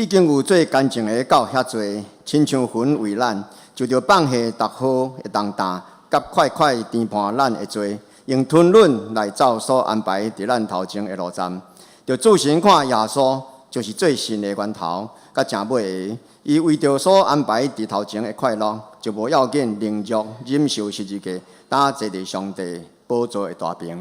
已經有做乾淨的到遐濟，親像魂為咱，就著放下逐號的重擔，佮快快纏絆咱的罪，用吞忍來走所安排佇咱頭前的路站。著注神看耶穌，就是做信的源頭，佮成尾的。伊為著所安排佇頭前的快樂，就無要緊忍辱忍受十字架，擔坐佇上帝寶座的大爿。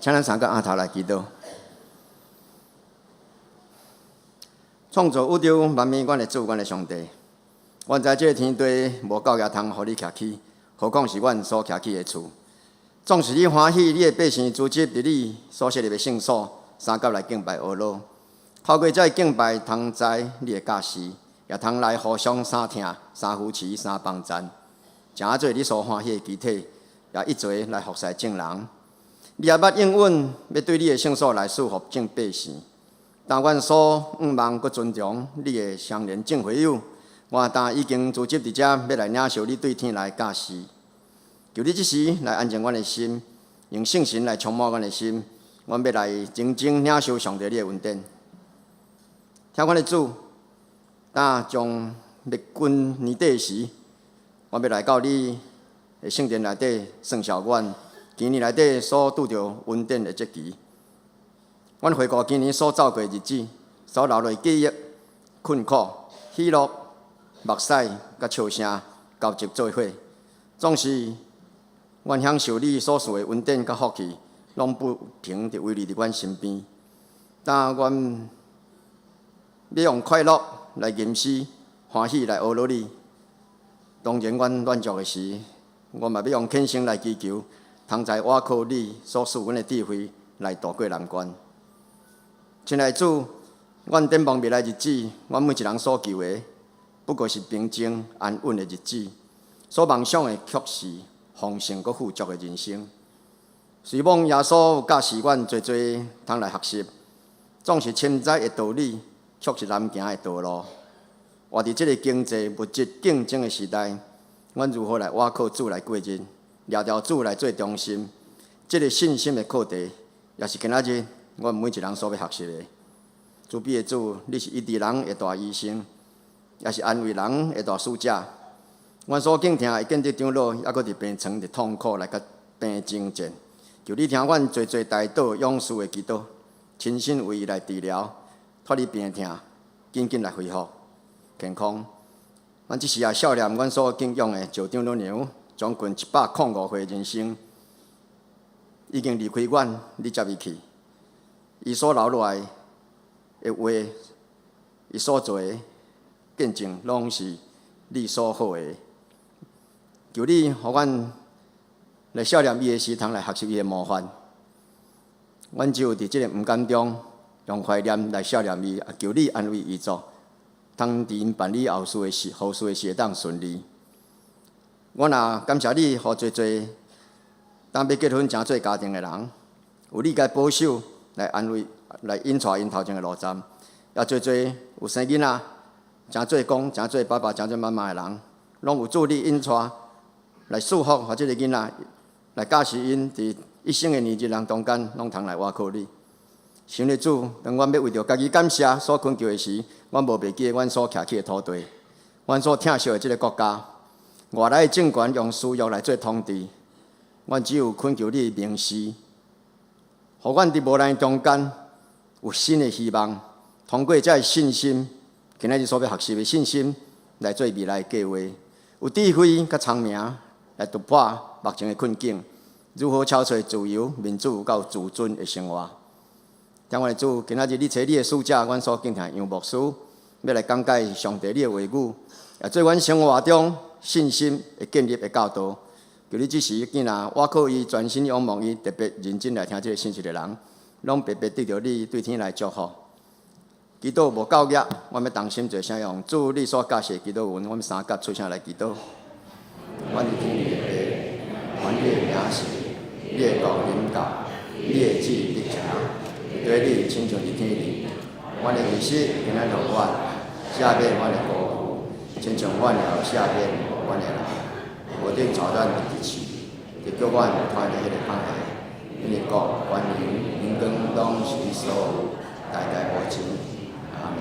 請咱三個阿頭來祈禱。創造宇宙萬物，阮的主，阮的上帝，阮知這个天地無夠額通予你徛起，何況是阮所徛起的厝。總是你歡喜你的百姓組織佇你所設立的聖所，三甲來敬拜阿羅。透過這个敬拜，通知你的教示，也通來互相相疼、相扶持、相幫贊，成做你所歡喜的肢體。也一齊來服侍眾人。你也捌應允欲對你的聖所來賜福眾百姓。當阮所向望閣尊重你的相連眾會友，我今已經聚集佇遮，欲來領受你對天來教示。求你這時來安靜阮的心，用聖神來充滿阮的心。阮欲來認真領受上帝你的恩典。疼阮的主，當將欲近年底時，我欲來到你的聖殿內底，算數阮今年內底所拄著恩典的節期。阮回顧今年所走過的日子，所留落記憶、困苦、喜樂、目屎佮笑聲交織做伙，總是阮享受你所賜的恩典佮福氣，攏不停佇圍繞佇阮身邊。當阮欲用快樂來吟詩，歡喜來呵咾你。當然，阮軟弱的時，我嘛欲用虔誠來祈求，通在倚靠你所賜阮的智慧來渡過難關。親愛的主，阮展望未來日子，阮每一人所求的，不過是平靜安穩的日子，所夢想的卻是豐盛閣富足的人生。雖罔耶穌教示阮濟濟通來學習，總是深知的道理，卻是難行的道路。活佇這个經濟物質競爭的時代，阮如何來倚靠主來過日，掠牢主來做中心？這个信心的課題，也是今仔日阮每一人所欲學習的。慈悲的主，你是醫治人的大醫生，也是安慰人的大使者。阮所敬疼的建德長老，猶閣佇病床佇痛苦來佮病爭戰。求你聽阮濟濟代禱勇士的祈禱，親身為伊來治療，脫離病痛，緊緊來恢復健康。阮這時也想念阮所敬仰的趙長老娘，將近105歲人生，已經離開阮，你接伊去。伊所留落來的話，伊所做的見證，攏是你所好的。求你予阮來想念伊的時，通來學習伊的模範。阮只有佇這个毋甘中，用懷念來想念伊，也求你安慰遺族，通佇𪜶辦理後事的時，後事的時會當順利。阮也感謝你，予濟濟當欲結婚成做家庭的人，有你共保守來安慰、來引帶𪜶頭前的路站。也濟濟有生囡仔，成做公、成做爸爸、成做媽媽的人，攏有主你引帶來祝福，予這个囡仔來教示𪜶佇一生的年日人中間，攏通來倚靠你。神的主，當阮欲為著家己感謝所懇求的時，阮無袂記阮所徛起的土地，阮所疼惜的這个國家，外來的政權用私欲來做統治，阮只有懇求你明示，予阮佇無奈中間有新的希望，通過這个信心，今仔日所欲學習的信心來做未來的計劃，有智慧佮聰明來突破目前的困境，如何超越自由、民主佮自尊的生活。親愛的主，今仔日你差你的使者，阮所敬疼楊牧師，欲來講解上帝你的話語，也做阮生活中信心的建立的教導。求你這時囝若倚靠伊，專心仰望伊，特別認真來聽這个信息的人，攏白白得著你對天來祝福。祈禱無夠額，阮欲同心齊聲用主你所教示的祈禱文，阮三甲出聲來祈禱。阮佇天裡的父，願你的名聖，你的國臨到，你的旨意得成，佇地裡親像佇天裡。阮的飲食今仔予阮，赦免阮的過負，親像阮也有赦免阮的人。無準帶阮入試，特救阮脫離彼个歹的，因為國、權榮、榮光攏是你所有，代代無盡。阿們。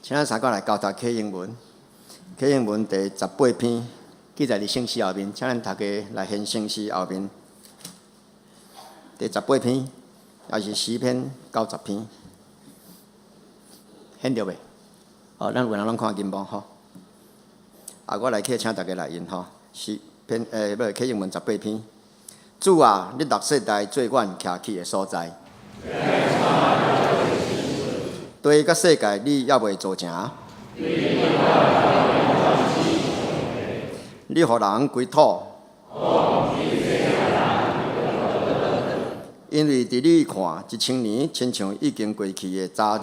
請咱三個來交頭啟應文，啟應文第18篇記載佇聖詩後面，請咱大家來獻聖詩後面。第十八篇，也是詩篇90篇。顯著未？哦，咱有人攏看銀幕吼。啊，我來去請大家來印吼，詩篇不啟應文18篇。主啊，你六世代做阮徛起的所在。地佮世界，你猶未造成。你予人歸土，因為佇你看，1000年親像已經過去的早日。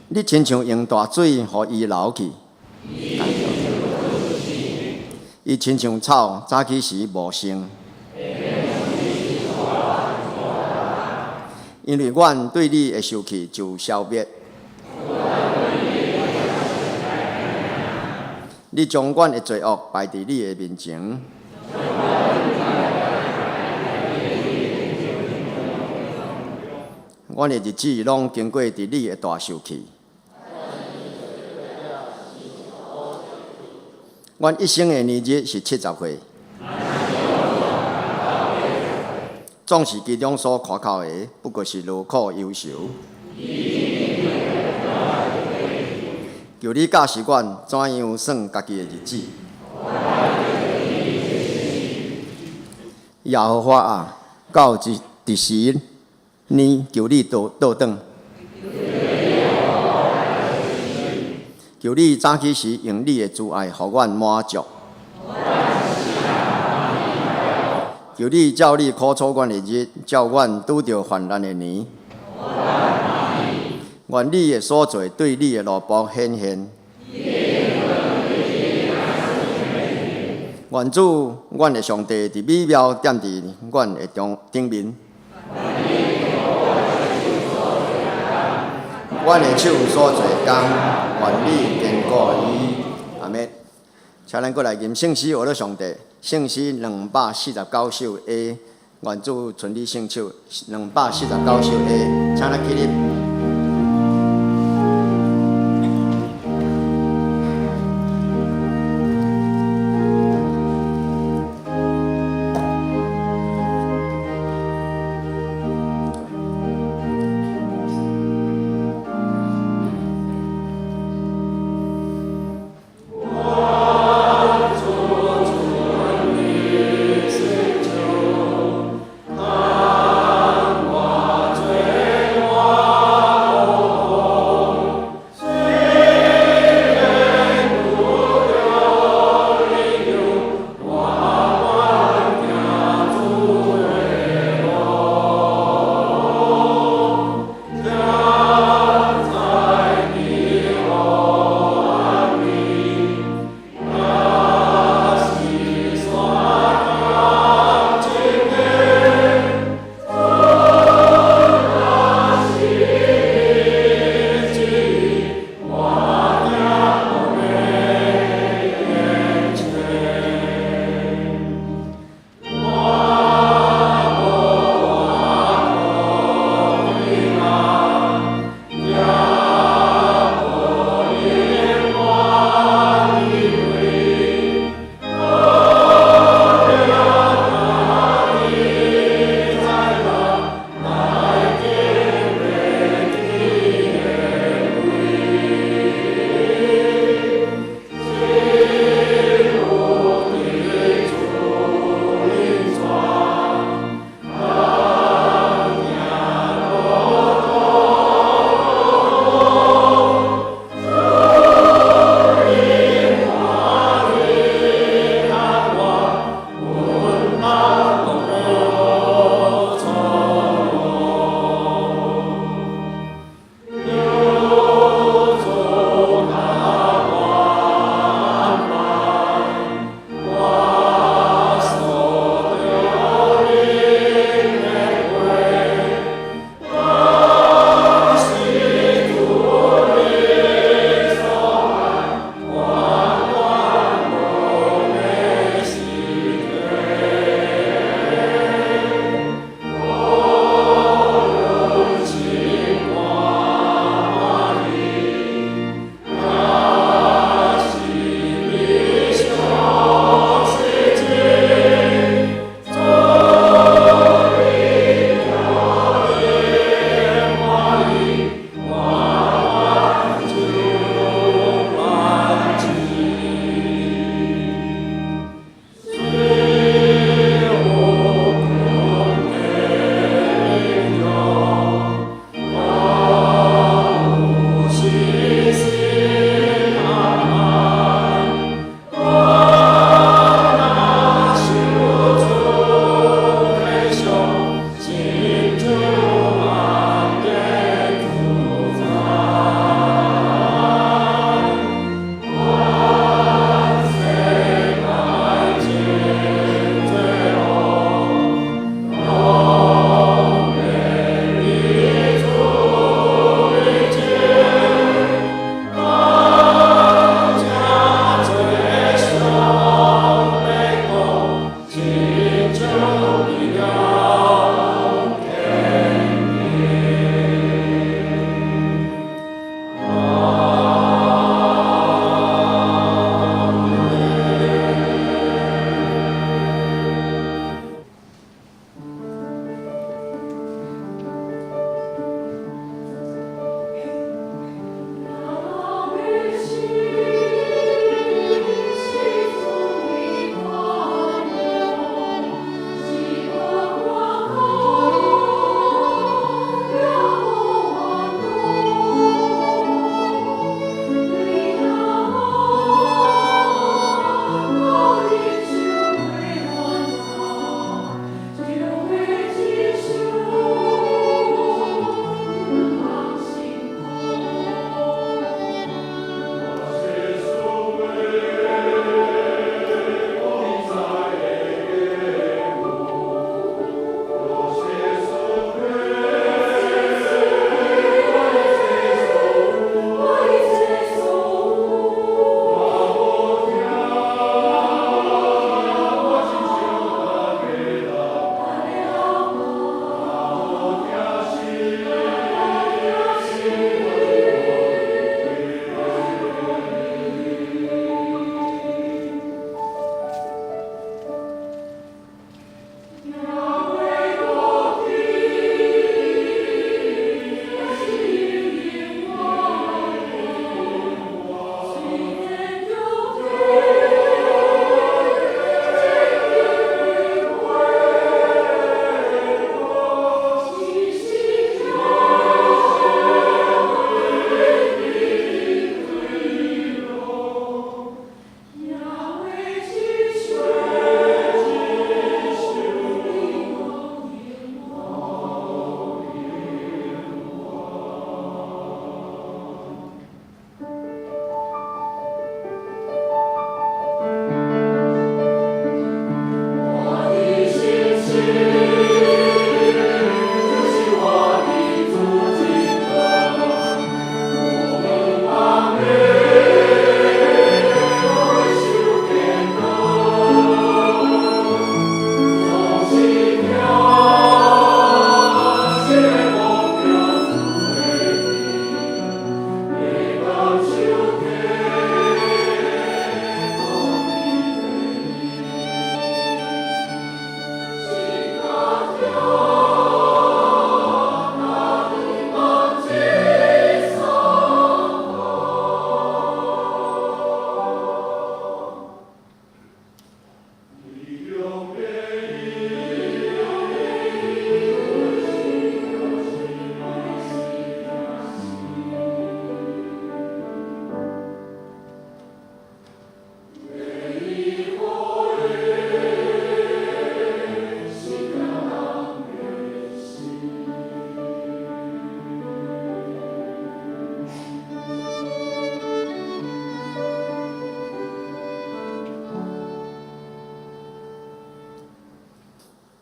你親像用大水予伊流去，伊親像草早起時無生。因為阮對你的受氣就消滅。你將阮的罪惡擺佇你的面前。阮的日子攏經過佇你的大受氣。阮一生的年日是70歲。總是其中所誇口的，不過是勞苦憂愁。求你教示阮怎樣算家己的日子。耶和華啊，到佇時呢？求你倒倒轉。求你早起時用你的慈愛予阮滿足。求你照你苦楚阮的日，照阮拄著患難的年。願你的所做對你的奴僕顯現。願主，阮的上帝佇美妙踮佇阮的中頂面。阮的手所做工，願你堅固伊。阿們。請咱閣來吟聖詩，學了上帝。聖詩249首 A，願主垂你聖手。249首 A，請咱起立。願主垂你聖手，看我罪惡。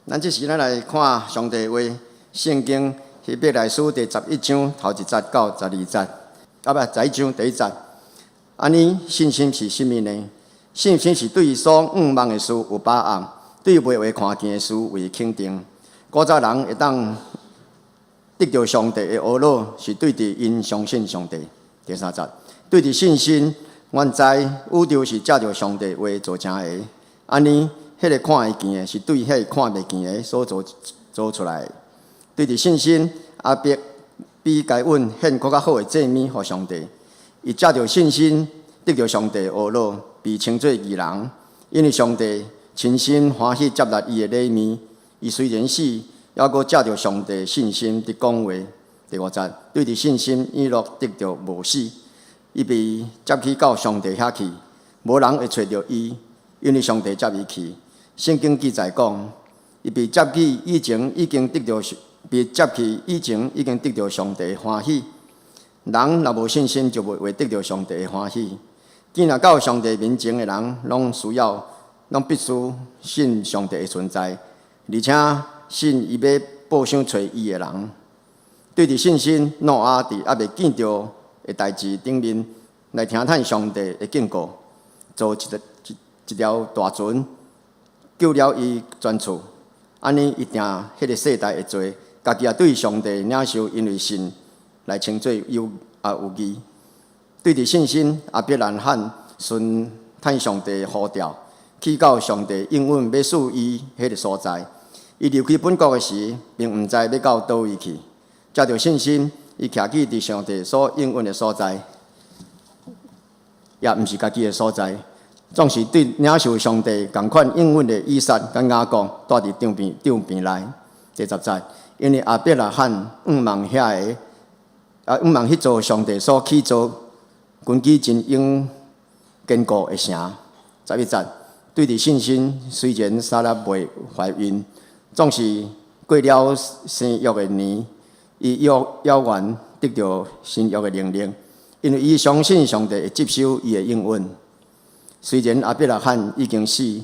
咱這時咱來看上帝話，聖經希伯來書第11章頭一節到12節，啊不，11章第1節。按呢，信心是啥物呢？信心是對所向望的事有把握，對未會看見的事為肯定。古早人會當得著上帝的許諾，是對佇𪜶相信上帝。第三節，對佇信心，阮知宇宙是藉著上帝話造成的。按呢，彼個看會見的，是對彼個看袂見的所造造出來的。對佇信心，亞伯比該隱獻閣較好的祭物予上帝。伊藉著信心得著上帝的許諾，被稱做義人。因為上帝真心歡喜接納伊的禮物。伊雖然死，猶閣藉著上帝信心佇講話。第五節，對佇信心，以諾得著無死，伊被接去到上帝遐去，無人會揣著伊，因為上帝接伊去。聖經記載講，伊被接去以前已經得著，被接去以前已經得著上帝的歡喜。人若無信心，就袂會得著上帝的歡喜。見若到上帝面前的人，攏需要，攏必須信上帝的存在，而且信伊欲報賞揣伊的人。對佇信心，諾亞佇猶未見著的代誌頂面來聽趁上帝的警告，造一個一一條大船，救了伊全厝。按呢，伊定彼个世代的罪，家己也對上帝領受，因為信來稱做有啊有義。對佇信心，亞伯蘭罕順趁上帝呼召，去到上帝應允欲賜伊彼个所在。伊離開本國的時，並毋知欲到佗位去。藉著信心，伊徛起佇上帝所應允的所在，也毋是家己的所在，總是對領受上帝仝款應允的以撒佮雅各蹛佇帳棚帳棚內。第10節，因為亞伯拉罕向望遐个，啊向望彼座上帝所起造、根基真穩堅固的城。11節，對佇信心，雖然撒拉未懷孕，總是過了生育的年，伊猶猶原得著生育的能力，因為伊相信上帝會執守伊的應允。雖然亞伯拉罕已經死，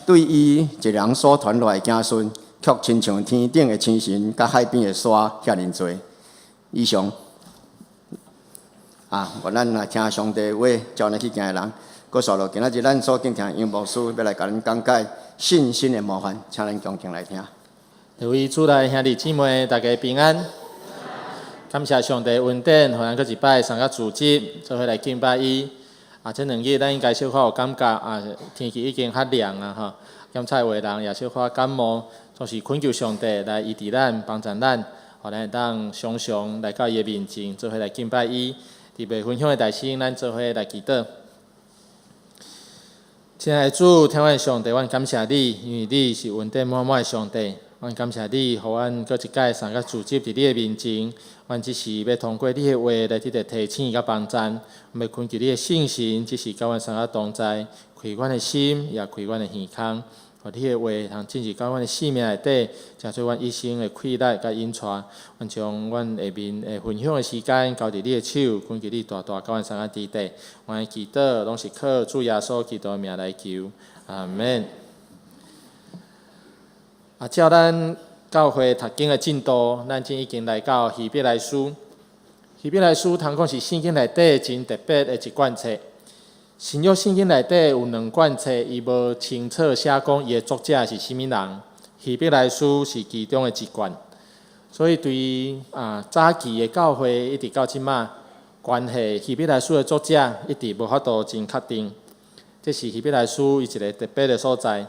對伊一人所傳落來的子孫，卻親像天頂的星辰，佮海邊的沙遐爾濟。以上啊，願咱來聽上帝話，照呢去行的人，閣紲落今仔日咱所敬聽楊牧師欲來共咱講解信心的模範，請咱恭敬來聽。各位主內兄弟姊妹，大家平安。感謝上帝恩典，予咱閣一擺三個組織做伙來敬拜伊。啊，這兩日咱應該小可有感覺啊，天氣已經較涼啊吼。檢測有的人也小可感冒，總是懇求上帝來醫治咱，幫助咱，予咱會當常常來到伊的面前，做伙來敬拜伊。佇未分享的代先，咱做伙來祈禱。親愛的主，天父上帝，阮感謝你，因為你是恩典滿滿的上帝。阮感謝你，予阮閣一擺三個聚集佇你的面前。阮這時欲通過你的話來得著提醒佮幫贊，阮欲懇求你的聖神，這時佮阮三個同在，開阮的心，也開阮的耳孔，予你的話通進入到阮的生命內底，成做阮一生的氣力佮引帶。阮將阮下面的分享的時間交佇你的手，懇求你大大佮阮三個佇底。阮的祈禱攏是靠主耶穌基督的名來求，阿門。啊，照咱教會讀經的進度，咱這已經來到希伯來書。希伯來書通講是聖經內底真特別的一卷冊。新約聖經內底有兩卷冊，伊無清楚寫講伊的作者是啥物人。希伯來書是其中的一卷，所以對啊早期的教會一直到這馬，關係希伯來書的作者一直無法度真確定。這是希伯來書伊一个特別的所在。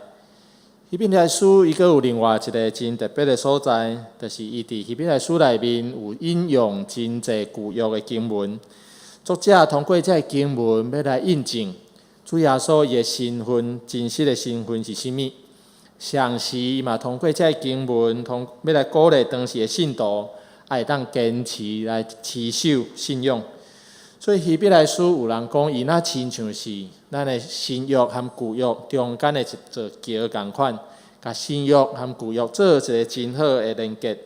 希伯來書伊閣有另外一个真特別的所在，就是伊佇希伯來書內面有引用真濟舊約的經文。作者通過這个經文，欲來印證主耶穌伊的身份，真實的身份是啥物。同時，伊嘛通過這个經文，通欲來鼓勵當時的信徒，愛會當堅持來持守信仰。所以希伯來書有人講，伊若親像是咱的新約和舊約中間的一座橋仝款，共新約和舊約做一个真好的連結。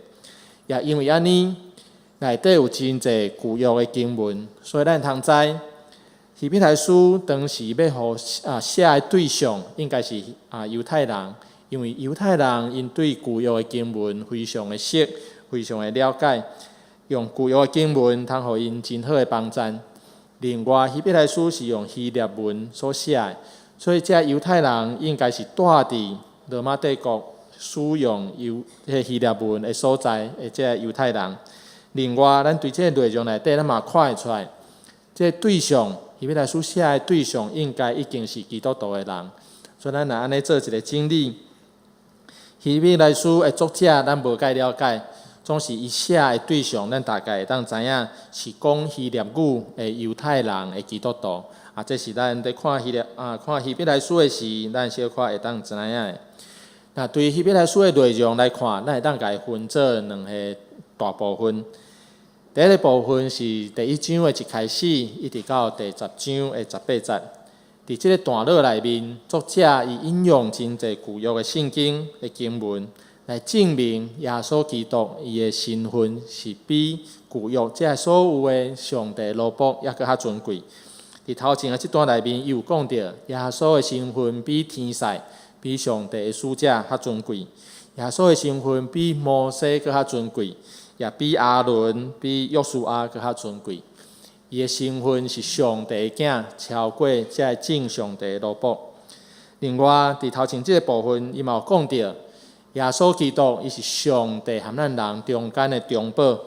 也因為按呢，內底有真濟舊約的經文，所以咱通知希伯來書當時欲予啊寫的對象應該是啊猶太人，因因為猶太人𪜶對舊約的經文非常的熟，非常的了解，用舊約的經文通予𪜶真好的幫贊。另外，希伯來書是用希臘文所寫的，所以這猶太人應該是蹛佇羅馬帝國使用猶彼希臘文的所在的這猶太人。另外，咱對這个內容內底，咱嘛看會出來，這個對象，希伯來書寫的對象應該已經是基督徒的人。所以咱若按呢做一个整理，希伯來書的作者咱無蓋了解，總是伊寫的對象，咱大概會當知影是講希臘語的猶太人的基督徒。啊，這是咱佇看希臘啊，看希伯來書的時，咱小可會當知影的。那對希伯來書的內容來看，咱會當共伊分做兩个大部分。第一个部分是第一章的一開始，一直到第十章的十八節。佇這个段落內面，作者伊引用真濟舊約的聖經的經文，來證明耶穌基督伊的身份是比舊約這所有的上帝奴僕猶閣較尊貴。佇頭前的這段內面，伊有講著耶穌的身份比天使、比上帝的使者較尊貴。耶穌的身份比摩西閣較尊貴，也比亞倫、比約書亞閣較尊貴。伊的身份是上帝的囝，超過這个眾上帝奴僕。另外，佇頭前這个部分，伊嘛有講著耶穌基督，伊是上帝和咱人中間的中保，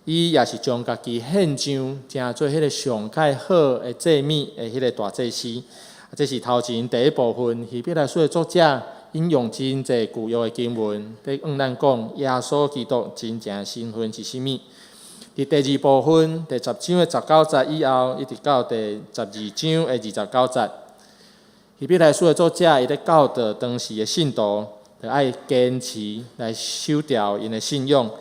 伊也是將家己獻上，成做彼个上蓋好的祭物的彼个大祭司。這是頭前第一部分，希伯來書的作者引用真濟舊約的經文，佇向咱講耶穌基督真正的身份是啥物。佇第二部分，第十章的十九節以後，一直到第十二章的二十九節，希伯來書的作者伊咧教導當時的信徒，著愛堅持來守牢𪜶的信仰，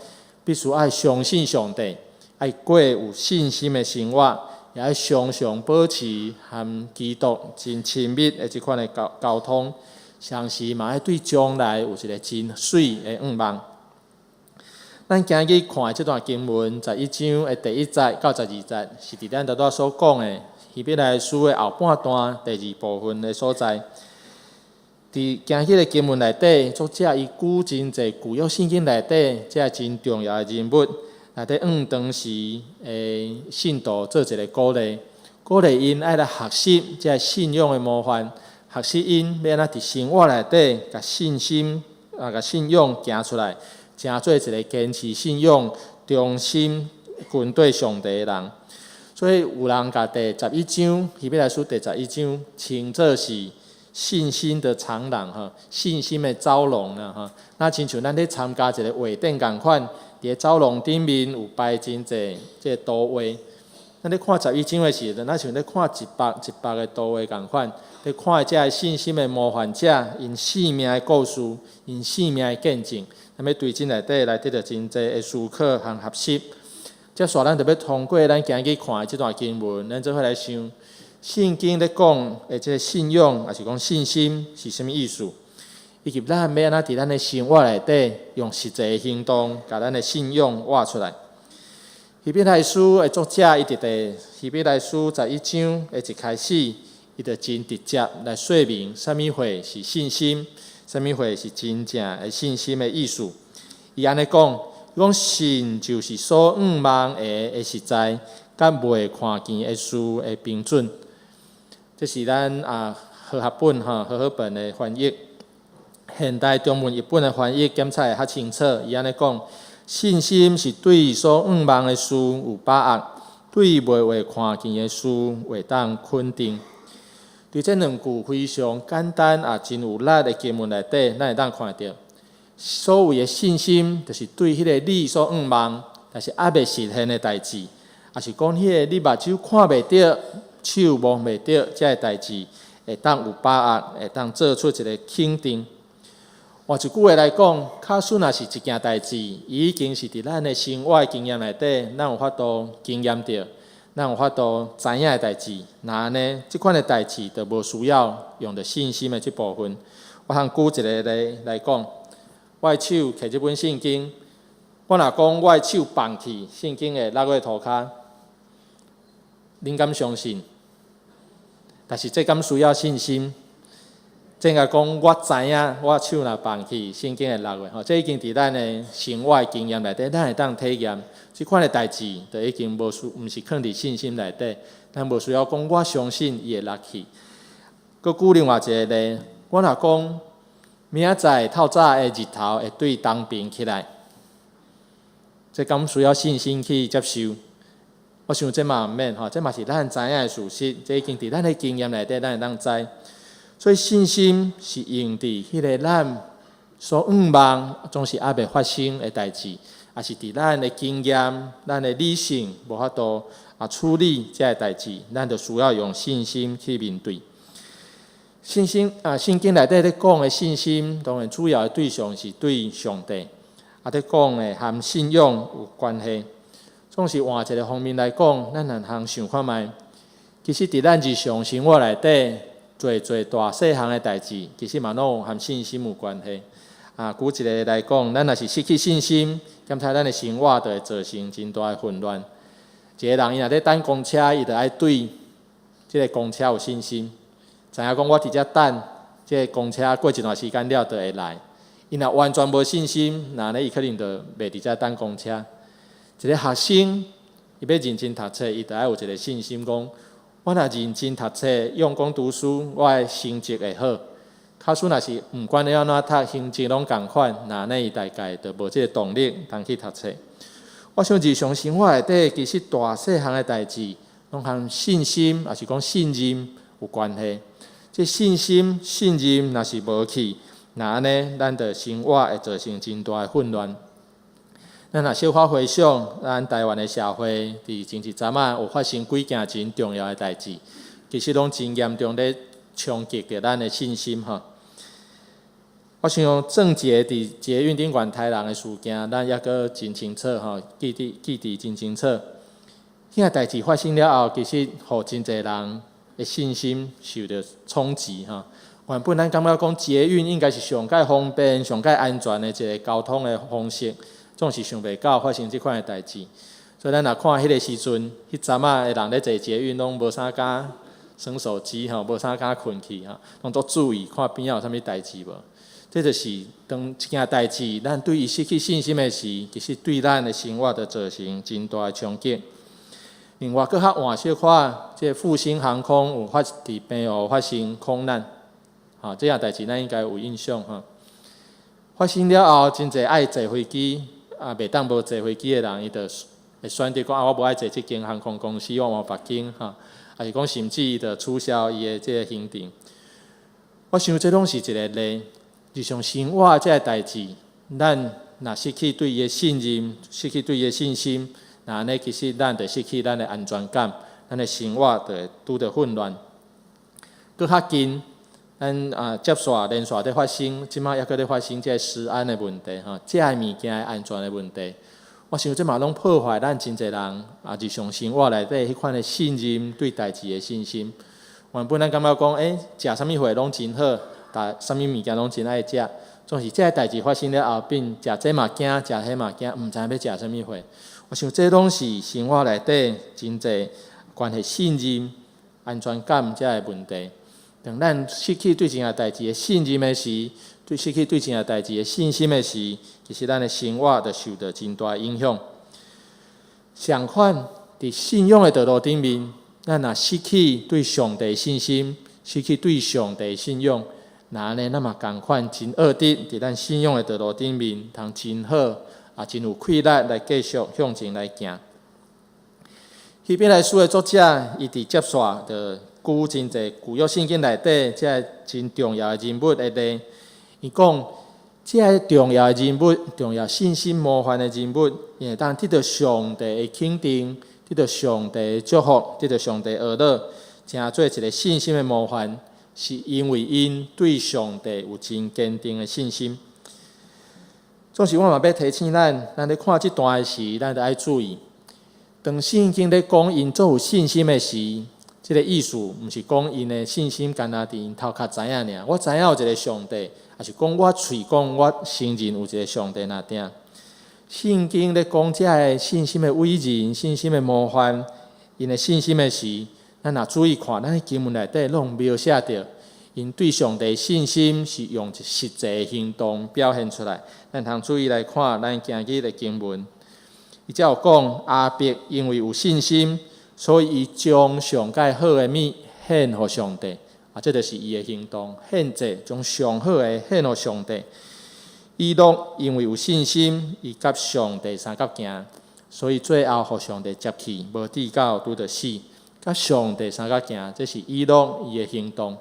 必須愛相信上帝，愛過有信心的生活，也愛常常保持和基督真親密的這款的交交通，同時嘛愛對將來有一个真媠的向望。咱今日看的這段經文，十一章的第一節到十二節，是佇咱拄仔所講的希伯來書的後半段第二部分的所在。佇今日的經文內底，作者伊舉真濟舊約聖經內底這真重要的人物，來佇向當時的信徒做一个鼓勵，鼓勵𪜶愛來學習這信仰的模範，學習𪜶欲按怎佇生活內底，共信心啊，共信仰行出來，成做一个堅持信仰、忠心跟綴上帝的人。所以有人共第十一章希伯來書第十一章稱做是信心的長廊吼，信心的走廊啦吼。那親像咱咧參加一个畫展仝款，佇个走廊頂面有擺真濟這个圖畫。咱咧看十一章的時陣，若像咧看一幅一幅的圖畫仝款，咧看這个信心的模範者，𪜶生命的故事，𪜶生命的見證，咱欲對這內底來得著真濟的思考和學習。接紲咱就欲通過咱今日看的這段經文，咱做伙來想，聖經咧講的這个信仰，抑是講信心是啥物意思？以及咱欲按怎佇咱的生活內底，用實際的行動，共咱的信仰活出來。希伯來書的作者，伊佇第希伯來書十一章的一開始，伊就真直接來說明啥物貨是信心，啥物貨是真正的信心的意思。伊按呢講，伊講信就是所向望的實在，佮未看見的事的憑準。這是咱啊和合本吼和合本的翻譯，現代中文譯本的翻譯檢查會較清楚。伊按呢講，信心是對所向望的事有把握，對未會看見的事會當肯定。佇這兩句非常簡單也真有力的經文內底，咱會當看著，所謂的信心，就是對彼个你所向望，但是猶未實現的代誌，抑是講彼个你目睭看袂著、手摸袂著這个代誌，會當有把握，會當做出一个肯定。換一句話來講，假使若是一件代誌，伊已經是佇咱的生活經驗內底，咱有法度經驗著，咱有法度知影的代誌，那按呢，這款的代誌就無需要用著信心的這部分。我通舉一个例來講，我的手提這本聖經，我若講我的手放去，聖經會落去塗跤，恁敢相信？但是這敢需要信心？正甲講，我知影，我手若放去，聖經會落的吼，這已經佇咱的生活經驗內底，咱會當體驗。這款的代誌，就已經無需，毋是囥佇信心內底，咱無需要講我相信伊會落去。閣舉另外一個例，我若講明仔載透早的日頭會對東爿起來，這敢需要信心去接受？我想這嘛毋免吼，這嘛是咱知影的事實，這已經佇咱的經驗內底，咱會當知。所以信心是用佇彼个咱所向望，總是猶未發生的代誌，抑是佇咱的經驗、咱的理性無法度處理這个代誌，咱就需要用信心去面對。信心啊，聖經內底咧講的信心，當然主要的對象是對上帝，咧講的和信仰有關係。總是換一个方面來講，咱若通想看覓，其實佇咱日常生活內底，濟濟大細項的代誌，其實嘛攏和信心有關係。舉一个來講，咱若是失去信心，檢查咱的生活就會造成真大的混亂。一个人伊若咧等公車，伊就愛對這个公車有信心，知影講我佇遮等，這个公車過一段時間了就會來。伊若完全無信心，那呢伊可能就袂佇遮等公車。一个學生，伊欲認真讀冊，伊就愛有一个信心，講我若認真讀冊，用功讀書，我的成績會好。假使若是毋管你按怎讀，成績攏仝款，那呢伊大概就無這个動力通去讀冊。我想日常生活內底，其實大細項的代誌，攏和信心，抑是講信任有關係。這信心、信任若是無去，那按呢，咱的生活會造成真大的混亂。咱若小可回想，咱台灣的社會，佇前一陣仔有發生幾件真重要的代誌，其實攏真嚴重咧衝擊著咱的信心吼。我想鄭捷佇捷運頂懸刣人的事件，咱猶閣真清楚吼，記得真清楚。彼个代誌發生了後，其實予真濟人的信心受著衝擊吼。原本咱感覺講捷運應該是上蓋方便、上蓋安全的一个交通的方式，總是想袂到發生這款的代誌。所以咱若看彼个時陣，彼陣仔的人咧坐捷運，攏無啥敢耍手機吼，無啥敢睏去吼，攏足注意看邊仔有啥物代誌無。這就是當一件代誌，咱對伊失去信心的時，其實對咱的生活就造成真大的衝擊。另外，閣較晚小可，這個復興航空有發佇澎湖發生空難，吼，這件代誌咱應該有印象吼。發生了後，真濟愛坐飛機啊，袂當無坐飛機的人，伊就會選擇講啊，我無愛坐這間航空公司，我換別間吼，抑是講甚至伊就取消伊的這個行程。我想這攏是一个例，日常生活這个代誌，咱若失去對伊的信任，失去對伊的信心，那按呢其實咱就失去咱的安全感，咱的生活就會拄著混亂。閣較近，咱接續連續咧發生，這擺猶閣咧發生這个食安的問題吼，食的物件的安全的問題。我想這嘛攏破壞咱真濟人日常生活內底彼款的信任，對代誌的信心。原本咱感覺講，食啥物貨攏真好，但啥物物件攏真愛食。總是這个代誌發生了後，變食這嘛驚，食彼嘛驚，毋知影欲食啥物貨。我想這攏是生活內底真濟關係信任、安全感這个問題。當咱失去對一件代誌的信任的時，對失去對一件代誌的信心的時，其實咱的生活就受著真大的影響。相反，佇信仰的道路頂面，咱若失去對上帝信心，失去對上帝信仰，那按呢，咱嘛仝款真惡得，佇咱信仰的道路頂面，通真好啊，真有氣力來繼續向前來行。希伯來書的作者，伊佇接續就舉真濟舊約聖經內底這个真重要的人物的例，伊講這个重要的人物、重要信心模範的人物，伊會當得到上帝的肯定，得到上帝的祝福，得到上帝的許諾，成做一个信心的模範，是因為𪜶對上帝有真堅定的信心。總是我嘛欲提醒咱，咱咧看這段的時，咱著愛注意，當聖經咧講𪜶足有信心的時，這个意思毋是講𪜶的信心干焦佇𪜶頭殼知影爾。我知影有一个上帝，抑是講我喙講我承認有一个上帝爾定。聖經咧講這个信心的偉人、信心的模範，𪜶的信心的時，咱若注意看，咱佇經文內底攏描寫著， 𪜶對上帝信心是用實際行動表現出來。咱通注意來看咱今日的經文，伊才有講亞伯因為有信心，所以伊將上蓋好的物獻予上帝。啊，這就是伊的行動，獻祭將上好的獻予上帝。以諾因為有信心，伊佮上帝相佮行，所以最後予上帝接去，無至到拄著死。佮上帝相佮行，這是以諾伊的行動。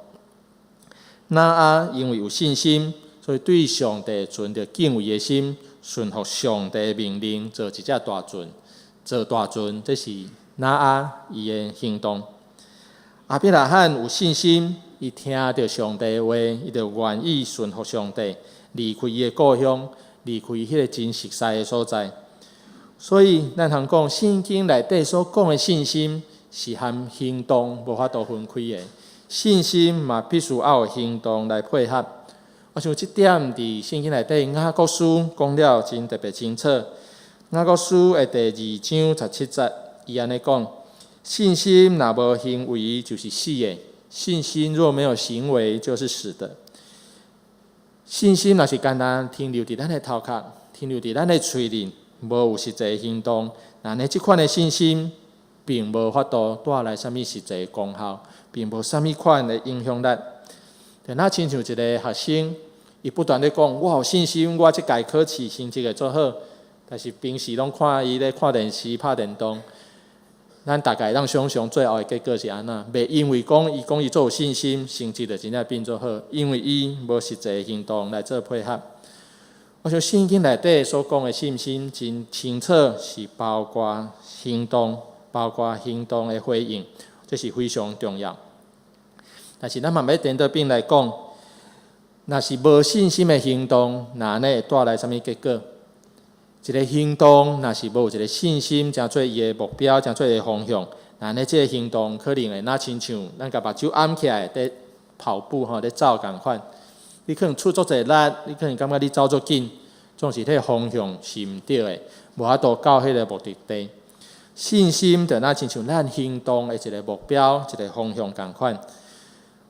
挪亞因為有信心，所以對上帝存著敬畏的心，順服上帝的命令，造一隻大船，造大船，這是挪亞伊的行動。亞伯拉罕有信心，伊聽著上帝的話，伊就願意順服上帝，離開伊的故鄉，離開彼個真熟似的所在。所以，咱通講聖經內底所講的信心，是和行動無法度分開的。信心嘛必須愛有行動來配合。我想這點佇聖經內底雅各書講了真特別清楚。雅各書的第二章十七節，伊按呢講：信心若無行為，就是死的；信心若沒有行為，就是死的。信心若是干焦停留佇咱的頭殼，停留佇咱的喙裡，無有實際行動，那呢這款的信心並無法度帶來啥物實際功效，並無啥物款的影響力。就若親像一个學生，伊不斷咧講，我有信心，我這屆考試成績會足好，但是平時攏看伊咧看電視、拍電動。咱大概會當想像最後的結果是按怎？袂因為講伊講伊足有信心，成績就真正變足好，因為伊無實際行動來做配合。我想聖經內底所講的信心真清楚，是包括行動，包括行動的回應，這是非常重要。但是咱嘛欲顛倒反來講，若是無信心的行動，那按呢會帶來啥物結果？一个行動若是無一个信心，成做伊的目標，成做伊的方向，那按呢這个行動可能會若親像咱共目睭掩起來佇跑步吼，咧走仝款。你可能出足濟力，你可能感覺你走足緊，總是彼个方向是毋對的，無法度到彼个目的地。信心就若親像咱行動的一个目標，一个方向仝款。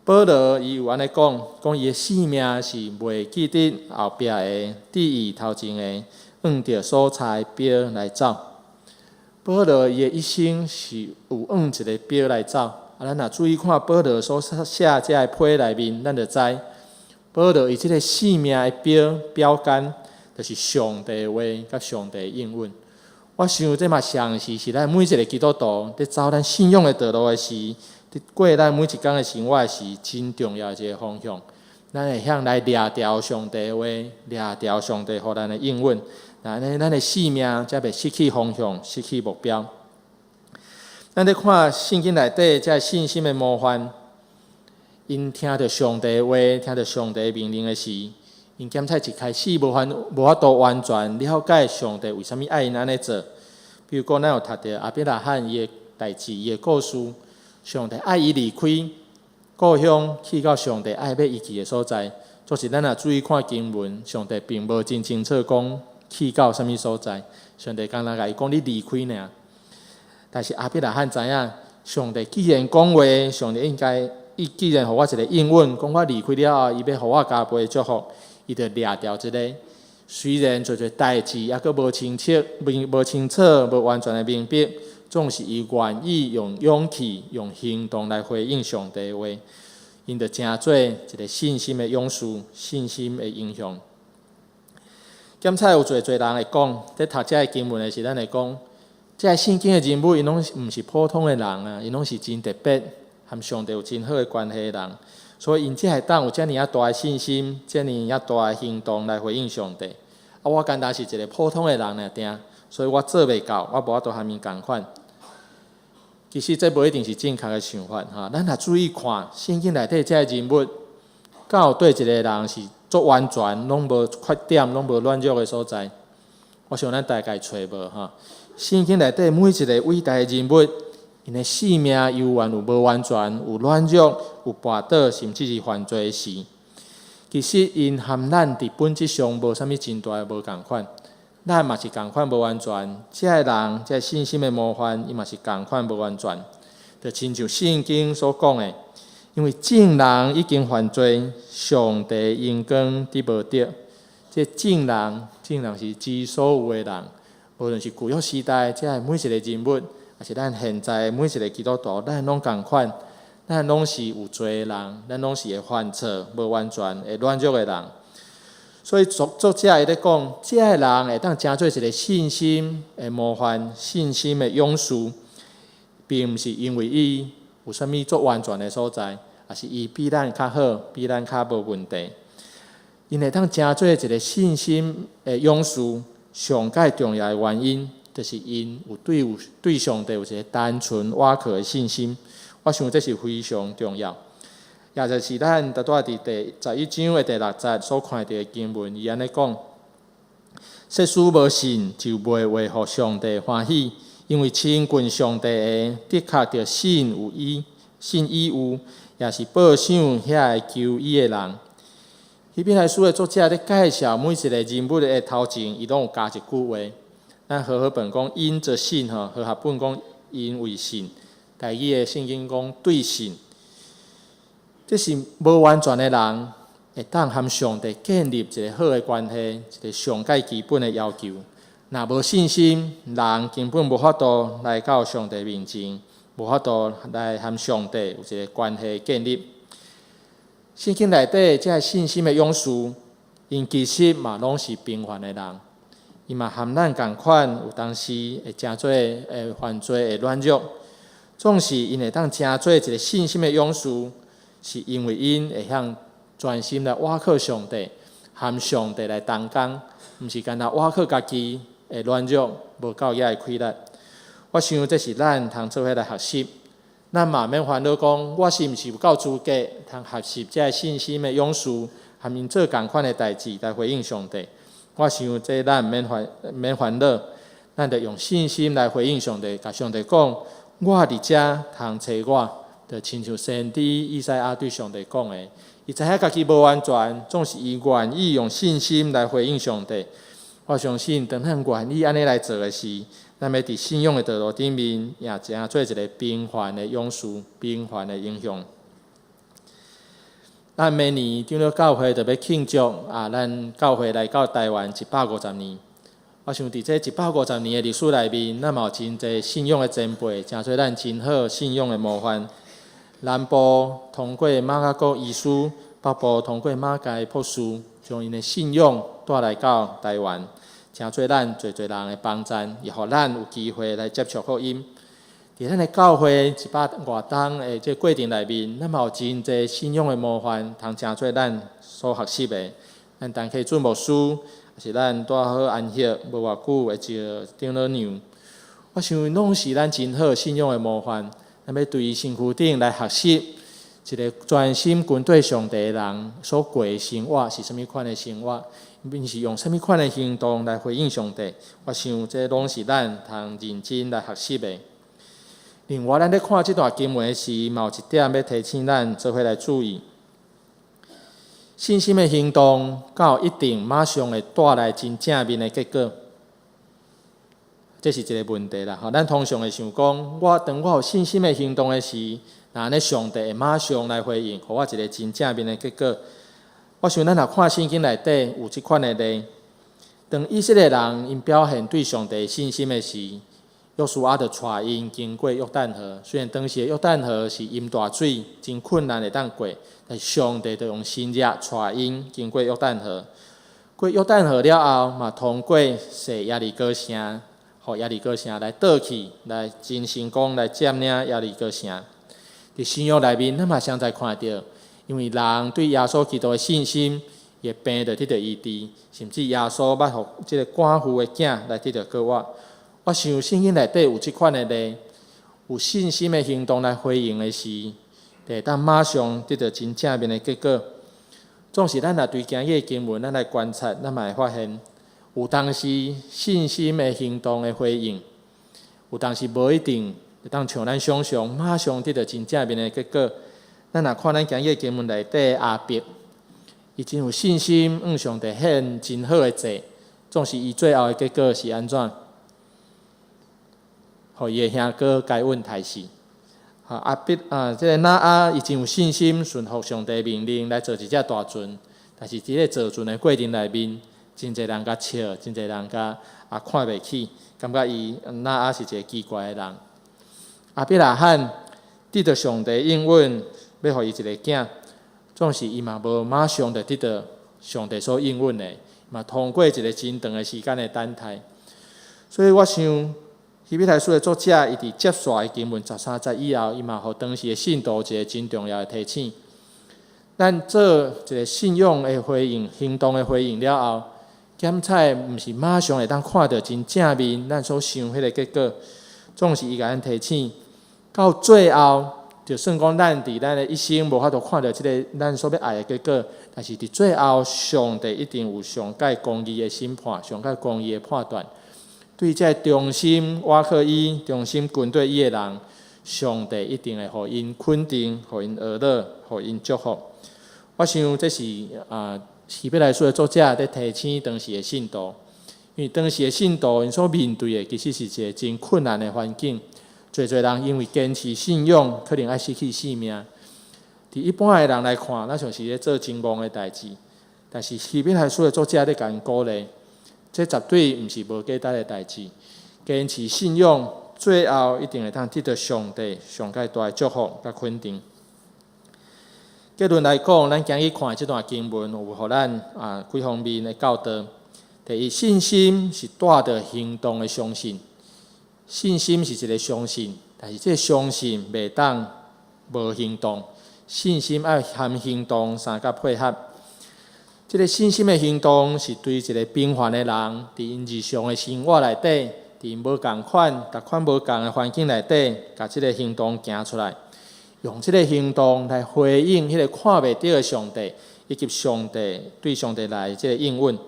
保羅伊有按呢講，講伊的性命是袂記得後壁的，佇伊頭前的，向著所差的標來走。保羅伊的一生是有向一个標來走。啊，咱若注意看保羅所寫這个批內面，咱就知保羅伊這个性命的標標桿，就是上帝的話佮上帝的應允。我想這嘛相似是咱每一个基督徒佇走咱信仰的道路的時，佇過咱每一工的生活時，真重要的一个方向。咱會曉來掠牢上帝的話，掠牢上帝予咱的應允，按呢咱的性命才袂失去方向，失去目標。咱咧看聖經內底這信心的模範，𪜶聽著上帝的話，聽著上帝命令的時，𪜶檢採一開始無法度完全了解上帝為啥物愛𪜶按呢做。比如講，咱有讀著亞伯拉罕伊的代誌，伊的故事，上帝愛伊離開故鄉，去到上帝愛欲伊去的所在。總是咱若注意看經文，上帝並無真清楚講去到啥物所在。上帝干焦共伊講你離開爾。但是亞伯拉罕知影，上帝既然講話，上帝應該伊既然予我一个應允，講我離開了後，伊欲予我加倍祝福，伊就掠牢這个。雖然濟濟代誌猶閣無清楚、無清楚、無完全的明白，總是伊願意用勇氣、用行動來回應上帝的話，𪜶就成做一个信心的勇士、信心的英雄。檢採有濟濟人會講，佇讀這个經文的時，咱會講，這个聖經的人物，𪜶攏毋是普通的人啊，𪜶攏是真特別，和上帝有真好的關係的人，所以𪜶才會當有遮爾仔大的信心，遮爾仔大的行動來回應上帝。啊，我干焦是一个普通的人爾定，所以我做袂到，我無法度和𪜶仝款。其實這無一定是正確的想法哈。咱若注意看聖經內底這个人物，敢有佗一个人是足完全，攏無缺點，攏無軟弱的所在？我想咱大概揣無哈。聖經內底每一个偉大的人物，𪜶的性命猶原有無完全，有軟弱，有跋倒，甚至是犯罪的時。其實𪜶和咱佇本質上無啥物真大的無仝款，咱嘛是仝款無完全。這个人，這个信心的模範，伊嘛是仝款無完全。就親像聖經所講的，因為眾人已經犯罪，上帝榮光得無著。這眾人，眾人是指所有的人，無論是舊約時代，這个每一個人物，抑是咱現在每一個基督徒，咱攏仝款，咱攏是有罪的人，咱攏是會犯錯、無完全、會軟弱的人。所以作者伊咧講，這个人會當成做一個信心的模範、信心的勇士，並毋是因為伊有啥物足完全的所在，抑是伊比咱較好，比咱較無問題。𪜶會當成做一個信心的勇士，上蓋重要的原因，就是𪜶有對上帝有一個單純倚靠的信心。我想這是非常重要。也就是咱拄拄佇第11章的第六節所看著的經文，伊按呢講：設使無信，就袂話予上帝歡喜，因為親近上帝的，的確著信有伊，信伊有，也是報賞遐個求伊的人。希伯來書的作者咧介紹每一個人物的頭前，伊攏有加一句話。咱和合本講因著信吼，和合本講因為信，台語的聖經講對信。這是無完全的人會當和上帝建立一個好的關係，一個上蓋基本的要求。若無信心，人根本無法度來到上帝面前，無法度來和上帝有一個關係建立。聖經內底這个信心的勇士，𪜶其實嘛攏是平凡的人，伊嘛和咱仝款，有當時會誠濟會犯罪、會軟弱，總是𪜶會當成做一個信心的勇士，是因為𪜶會曉專心來倚靠上帝，和上帝來同工，毋是干焦倚靠家己的軟弱，無夠遐的氣力。我想這是咱通做伙來學習。咱嘛免煩惱講，我是毋是有夠資格通學習這个信心的勇士，和𪜶做仝款的代誌來回應上帝。我想這咱毋免煩惱，咱著用信心來回應上帝，共上帝講，我佇遮通揣我，就親像先知以賽亞對上帝講的，伊知影家己無完全，總是伊願意用信心來回應上帝。我相信，當咱願意按呢來做的時，咱欲佇信仰的道路頂面，也成做一個平凡的勇士，平凡的英雄。咱明年長老教會就欲慶祝啊，咱教會來到台灣150年。我想佇這一百五十年的歷史內面，咱嘛有真濟信仰的前輩，成做咱真好信仰的模範。南部通過馬雅各醫師，北部通過馬偕博士，將𪜶的信仰帶來到台灣，成做咱濟濟人的幫贊，也予咱有機會來接觸福音。佇咱的教會一百外冬的這過程內面，咱嘛有真濟信仰的模範，通成做咱所學習的。咱陳啟俊牧師，抑是咱拄好安息無偌久的一個長老娘，我想攏是咱真好信仰的模範。咱欲對身軀頂來學習一個專心跟綴上帝的人所過的生活是啥物款的生活，𪜶是用啥物款的行動來回應上帝。我想這攏是咱通認真來學習的。另外，咱咧看這段經文時，嘛有一點欲提醒咱做伙來注意：信心的行動，敢有一定馬上會帶來真正面的結果？這是一個問題啦。吼，咱通常會想講，我當我有信心的行動的時，若按呢上帝會馬上來回應，予我一個真正面的結果。我想咱若看聖經內底有這款的例，當以色列人𪜶表現對上帝信心的時，約書亞就帶𪜶經過約旦河。雖然當時的約旦河是淹大水，真困難會當過，但是上帝就用神蹟帶𪜶經過約旦河。過約旦河了後，嘛通過踅耶利哥城，予耶利哥城來倒去，來真成功來佔領耶利哥城。佇新約內面，咱嘛常在看著，因為人對耶穌基督的信心，伊的病就得著醫治，甚至耶穌捌予這个寡婦的囝來得著復活。我想聖經內底有這款的例，有信心的行動來回應的時，就會當馬上得著真正面的結果。總是咱若對今日的經文，咱來觀察，咱嘛會發現，有當時信心的行動的回應，有當時無一定會當像咱想象，馬上得著真正面的結果。咱若看咱今日經文內底亞伯，伊真有信心，向上帝獻真好的祭，總是伊最後的結果是按怎？予伊的兄哥該隱刣死。啊，亞伯啊，這个挪亞伊真有信心，順服上帝命令來造一隻大船。但是佇咧造船的過程內面，真濟人共笑，真濟人共啊看袂起，感覺伊挪亞是一个奇怪的人。亞伯拉罕得著上帝應允，欲予伊一个囝，總是伊嘛無馬上就得著上帝所應允的，嘛通過一个真長的時間的等待。所以我想，希伯來書的作者，伊佇接續的經文13節以後，伊嘛予當時的信徒一个真重要的提醒。咱做一个信仰的回應、行動的回應了後，檢採毋是馬上會當看著真正面，咱所想彼个結果，總是伊共咱提醒，到最後，就算講咱佇咱的一生無法度看著這个咱所欲愛的結果，但是佇最後，上帝一定有上蓋公義的審判，上蓋公義的判斷。對這个忠心倚靠伊、忠心跟綴伊的人，上帝一定會予𪜶肯定、予𪜶呵咾、予𪜶祝福。我想這是啊，希伯來書的作者佇提醒當時的信徒，因為當時的信徒𪜶所面對的其實是一个真困難的環境，濟濟人因為堅持信仰，可能愛失去性命。佇一般的人來看，若像是咧做真戇的代誌，但是希伯來書的作者咧共𪜶鼓勵。這絕對毋是無價值的代誌。堅持信仰，最後一定會當得著上帝上蓋大的祝福佮肯定。結論來講，咱今日看的這段經文，有予咱啊幾方面的教導。第一，信心是帶著行動的相信。信心是一个相信，但是這个相信袂當無行動。信心愛含行動相佮配合。這个信心的行動是對一个平凡的人，佇𪜶日常的生活內底，佇𪜶無仝款、逐款無仝的環境內底，共這个行動行出來，用這个行動來回應彼个看袂著的上帝，以及上帝對上帝來的這个應允。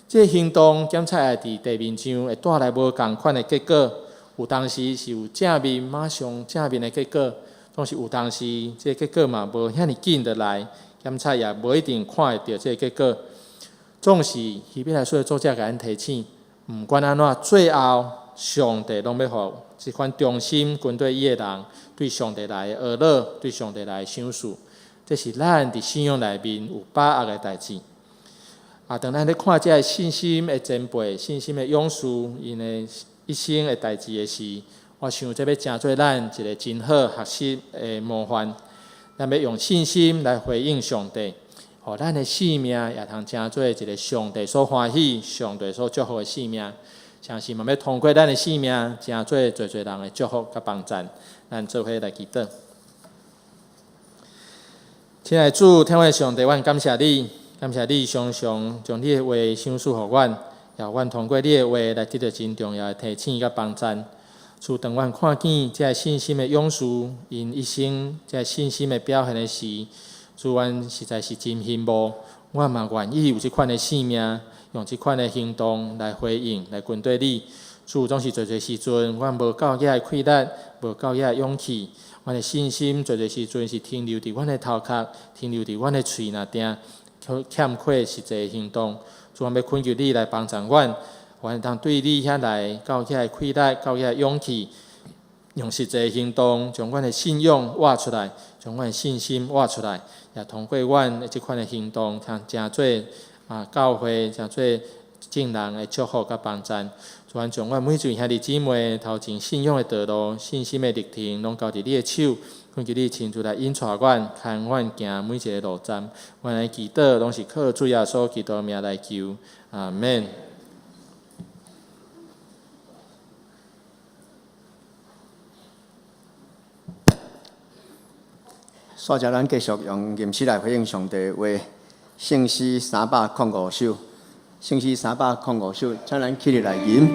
這个行動檢採會佇地面上會帶來無仝款的結果，有當時是有正面，馬上正面的結果，總是有當時這个結果嘛無遐爾緊就來。檢採也無一定看會著這个結果，總是希伯來書的作者共咱提醒，毋管按怎，最後上帝攏欲予這款忠心跟綴伊的人，對上帝來的呵咾，對上帝來的賞賜，這是咱佇信仰內面有把握的代誌。啊，當咱咧看這个信心的前輩、信心的勇士，𪜶的一生的代誌的時，我想這欲成做咱一个真好學習的模範。咱欲用信心來回應上帝，予咱的生命也通成做一个上帝所歡喜、上帝所祝福的生命。相信嘛欲通過咱的生命，成做濟濟人的祝福佮幫贊。咱做伙來祈禱。親愛的主，天父上帝，阮感謝你，感謝你常常將你的話賞賜予阮，也予阮通過你的話來得著真重要的提醒佮幫贊。主，當阮看見這个信心的勇士，𪜶一生這个信心的表現的時，主，阮實在是真羨慕。阮嘛願意有這款的生命，用這款的行動來回應、來跟綴你。主，總是濟濟時陣，阮無夠遐的氣力，無夠遐的勇氣，阮的信心濟濟時陣是停留佇阮的頭殼，停留佇阮的喙爾定，卻欠缺實際的行動。主，阮欲懇求你來幫助阮。阮會當對你遐來夠遐的氣力，夠遐的勇氣，用實際行動將阮的信仰活出來，將阮的信心活出來，也通過阮的這款的行動，通成做啊教會，成做眾人的祝福佮幫贊。主，阮將阮每一位兄弟姊妹頭前信仰的道路、信心的歷程，攏交佇你的手，懇求你親自來引帶阮、牽阮行每一个路站。阮的祈禱攏是靠主耶穌基督的名來求，阿們。煞來咱繼續用吟詩來回應上帝的話，聖詩305首，聖詩305首，請咱起立來吟。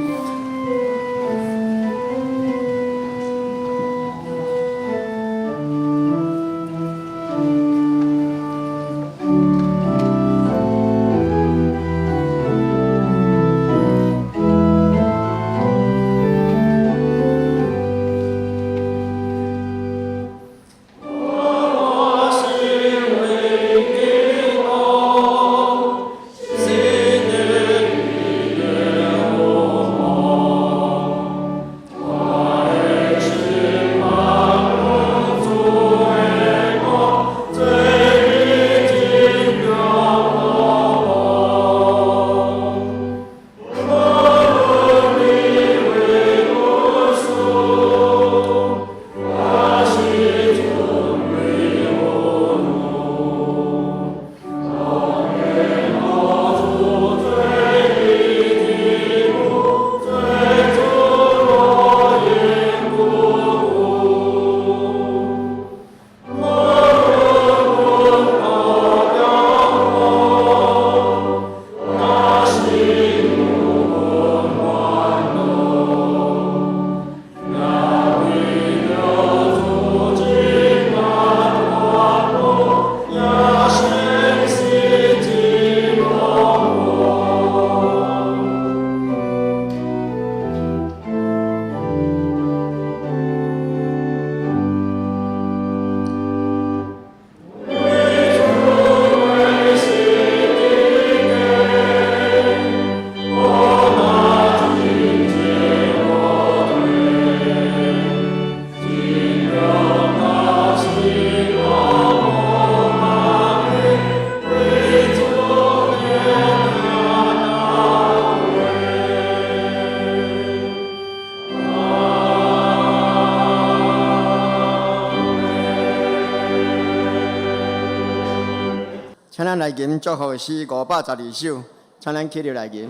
吟祝福詩512首，請咱起立來吟。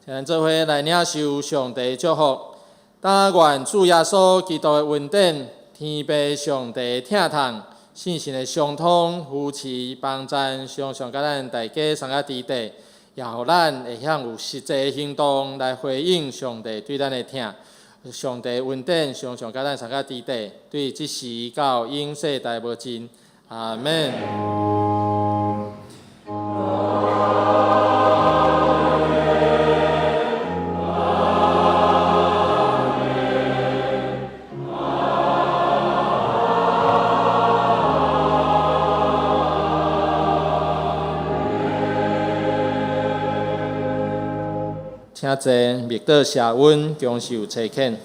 咱做伙來領受上帝祝福，但願主耶穌基督的恩典、天父上帝的疼痛、聖神的相通、扶持、幫贊，常常佮咱大家相佮佇底，也予咱會曉有實際的行動來回應上帝對咱的疼。上帝恩典常常佮咱相佮佇底，對這時到永世代無盡。阿們。請坐，默禱謝恩，享受差遣。